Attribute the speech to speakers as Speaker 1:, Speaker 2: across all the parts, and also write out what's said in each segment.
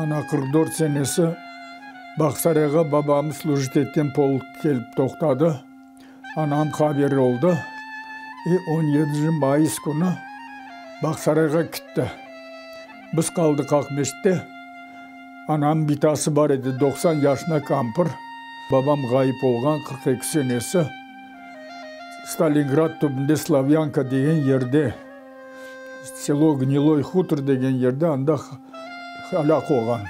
Speaker 1: Ana 44 senesi Bağsarayğa babamız slujit etken polk kelip toqtadı. Anam haber oldı i on yedinci mayıs künü Bağsarayğa kitti. Biz qaldıq Aqmescitte. Anamnıñ bitası bar edi, 90 yaşına kampır. Babam ğayıp olğan 42 senesi Stalingrad tübünde Slavyanka degen yerde, selo Gniloy Hutor degen yerde anda helâk olğan.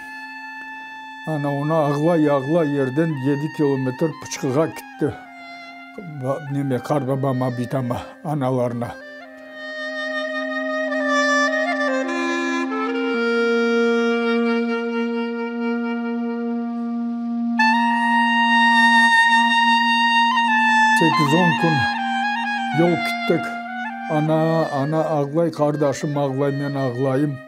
Speaker 1: Ana onı ağlay-ağlay yerden yedi kilometr pıçqığa kitti, neme, qarbabama, bitama, analarına. Sekiz-on kün yol kittik. Ana, ana ağlay, qardaşım ağlay, men ağlayım.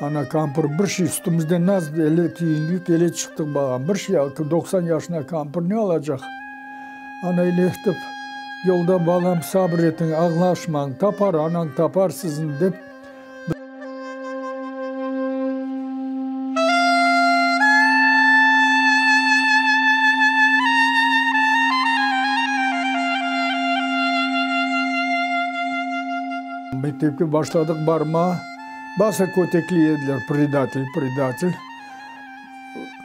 Speaker 1: Ana kampır bir şey üstümizde naz ele kiyindik, ele çıqtıq balam. Bir şey, 90 yaşına kampır ne alacaq? Ana öyle etip, yolda balam sabır etiñ, ağlaşmañ, tapar, anañ tapar sizni dep. Mektepke başladıq barma, basa kötekliy ediler, predatel, predatel.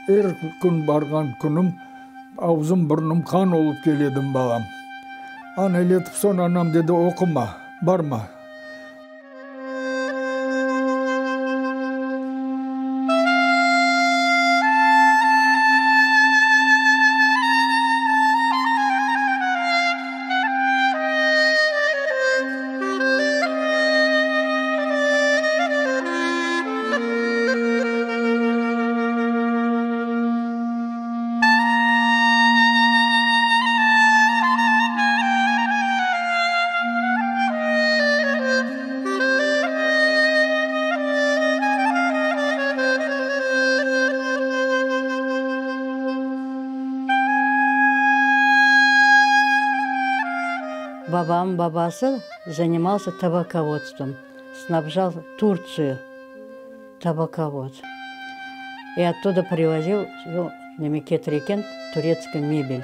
Speaker 1: Er kün barğan künüm avzım, burnum qan olıp kele edim, balam. Ana öyle etip soñ anam dedi, oquma, barma.
Speaker 2: Babam babası zaнимался tabakovodstvom, снабжал Турцию tabakovod. И оттуда привозил neme ketire eken turetskiy mebel.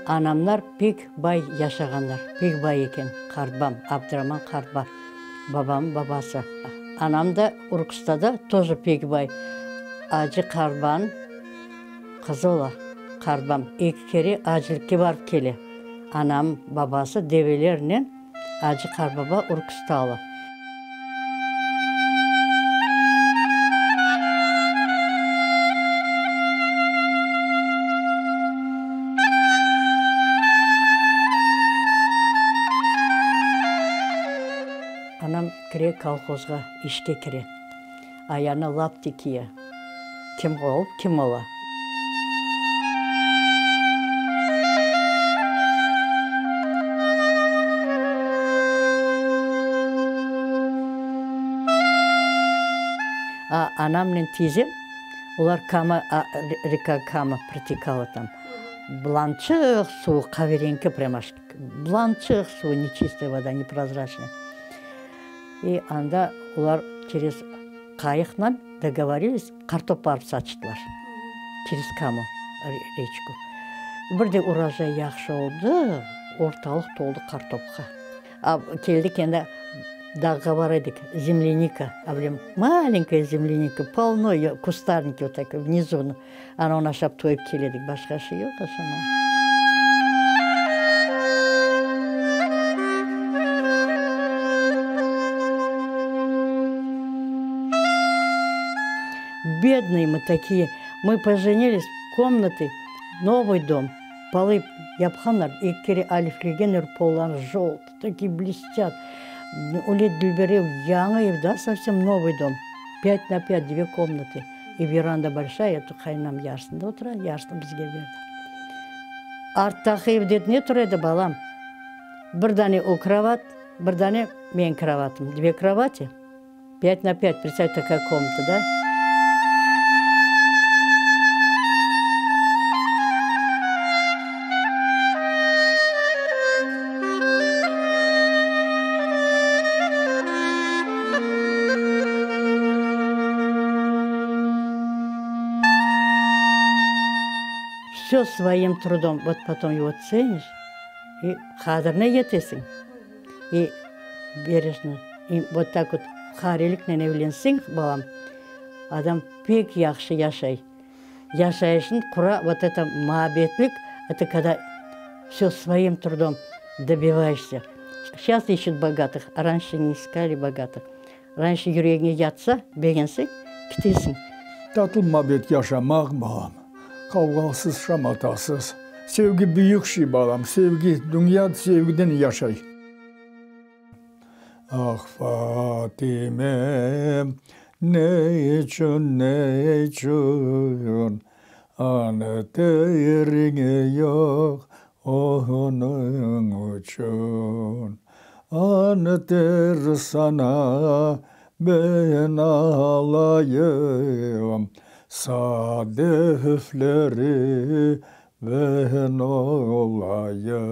Speaker 2: Anamlar pek bay yaşağanlar, pek bay eken qartbam, Abduraman qartba, babamnıñ babası. Anam da Urkustada тоже pek bay. Acı qartbanıñ qızı ola, qartbam. Eki kere acılıkke barıp kele. Anam babası develernen Acı qartbaba Urkustalı. Anam kire kolhozğa, işke kire. Ayağına lapti kiye. Kim olıp, kim ola. A anamnen tiyzem, olar Kama, reka Kama protekala tam. Bulançıq suvu, qaverenki prям аж, bulançıq suvu, nečistaya voda, neprozraçnaya. İ anda olar çerez qayıqnen dogovorilись, qartop barıp saçtılar, çerez Kamu reçku. Bir de urojay yahşı oldı, ortalıq toldı qartopqa. A keldik endi dağğa bar edik, zemlyanika, a bilem, malenkaya zemlyanika, polno eyo, kustarniki vot tak vnizu, ana onı aşap toyıp kele edik, başqa şey yoq aşamağa. Bednıy mı takiye, mı pojeniliz, komnatı, novıy dom, polı yapqanlar, eki kere aliflegenler pollarnı, joltıy, takiye blestât, öyle dülber ev, yañı ev da, sovsem novıy dom, pât na pât, dve komnatı, i veranda bolşaya, qaynanam yarısında otura, yarısını bizge berdi. Arttaqı evde ne tura edi, balam? Bir dane o krovat, bir dane menim krovatım, dve krovati. Pât na pât, predstavь, takaya komnata, da? Все своим трудом. Вот потом его ценишь и qadrine yetesiñ. И бережно. И вот так вот fuqareliknen evlenseñ, balam, adam pek yahşı yaşay. Yaşayışın qura вот это muabbetlik, это когда все своим трудом добиваешься. Сейчас ищут богатых, а раньше не искали богатых. Раньше yüregiñe yatsa, begenseñ, ketesiñ.
Speaker 1: Tatlı muabbet yaşamaq, balam, qavğasız, şamatasız. Sevgi büyük şey, balam, sevgi, dünya sevgiden yaşay. Ah, Fatimem, ne içün, ne içün anteriñ yoq, onıñ içün anter saña ben alayım, sadefleri ben olayım.